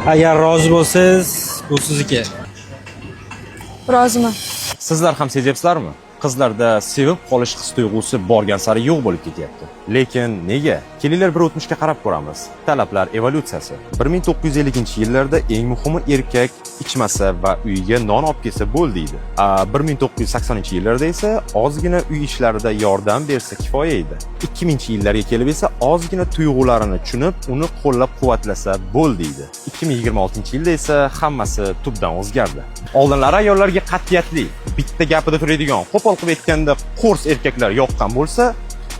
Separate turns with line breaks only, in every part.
Agar rozi bo'lsangiz, bu sizniki.
Roziman.
Sizlar ham sezyapsizlarmi? Qizlarda sevib qolish his tuyg'usi borgan sari yo'q bo'lib ketyapti. Lekin nega? Kelinglar, bir o'tmishga qarab ko'ramiz. Talablar evolyutsiyasi. 1950-yillarda eng muhimi erkak ichmasa va uyiga non olib kelsa bo'ldi edi. 1980-yillarda esa ozgina uy ishlarida yordam bersa kifoya edi. 2000-yillarga kelib esa ozgina tuyg'ularini tushunib, uni qo'llab-quvvatlasa bo'ldi edi. 2026-yilda esa hammasi tubdan o'zgardi. Oldinlari ayollarga qat'iyatli, bitta gapida turadigan, qo'pol qilib aytganda, qo'rs erkaklar yoqqan bo'lsa,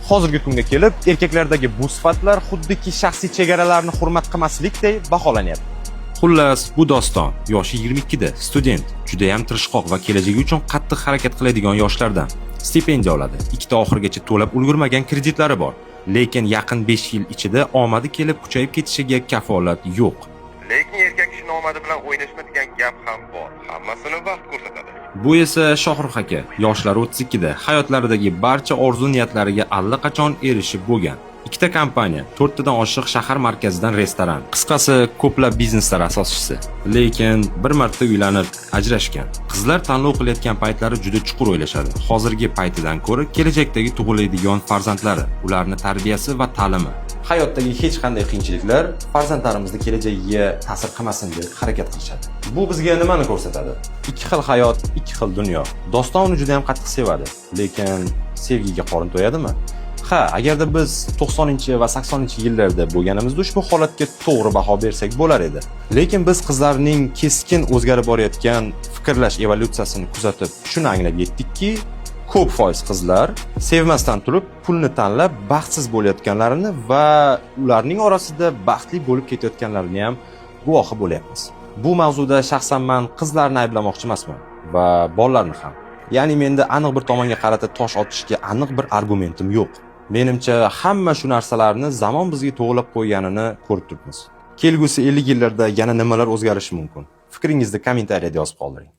hozirgi kunga kelib erkaklardagi bu sifatlar xuddiki shaxsiy chegaralarni hurmat qilmaslikday baholanyapti. Xullas, bu Doston, yoshi 22 da, student, judayam tirishqoq va kelajagi uchun qattiq harakat qiladigan yoshlardan. Stipendiya oladi. Ikkita oxirigacha to'lab ulgurmagan kreditlari bor. Lekin yaqin 5 yil ichida omadi kelib kuchayib ketishiga kafolat yo'q.
Lekin erkak kishini omadi bilan o'ynashma degan gap ham bor. Hammasini vaqt ko'rsatadi.
Bu esa Shohrux aka, yoshlari 32 da, hayotlaridagi barcha orzu niyatlariga allaqachon erishib bo'lgan. Ikkita kompaniya, to'rttadan oshiq shahar markazidan restoran. Qisqasi, ko'plab bizneslar asoschisi. Lekin bir marta uylanib ajrashgan. Qizlar tanlov qilayotgan paytlari juda chuqur o'ylashadi. Hozirgi paytidan ko'ra kelajakdagi tug'iladigan farzandlari, ularni tarbiyasi va ta'limi. Hayotdagi hech qanday qiyinchiliklar farzandlarimizni kelajagiga ta'sir qilmasin deb harakat qilishadi. Bu bizga nimani ko'rsatadi? Ikki xil hayot, ikki xil dunyo. Doston uni juda ham qattiq sevadi, lekin sevgiga qorin to'yadimi? Ha, agarda biz 90 va 80 yillarda bo'lganimizda ushbu holatga to'g'ri baho bersak bo'lar edi. Lekin biz qizlarning keskin o'zgarib borayotgan fikrlash evolyutsiyasini kuzatib, shuni anglab yetdikki, ko'p foiz qizlar sevmasdan turib pulni tanlab baxtsiz bo'layotganlarini va ularning orasida baxtli bo'lib ketayotganlarini ham guvohi bo'lyapmiz. Bu mavzuda shaxsan man qizlarni ayblamoqchi emasman va bolalarni ham. Ya'ni menda aniq bir tomonga qarata tosh otishga aniq bir argumentim yo'q. Menimcha, hamma shu narsalarni zamon bizga to'g'rilab qo'yganini ko'rib turibmiz. Kelgusi 50 yillarda yana nimalar o'zgarishi mumkin? Fikringizni kommentariyada yozib qoldiring.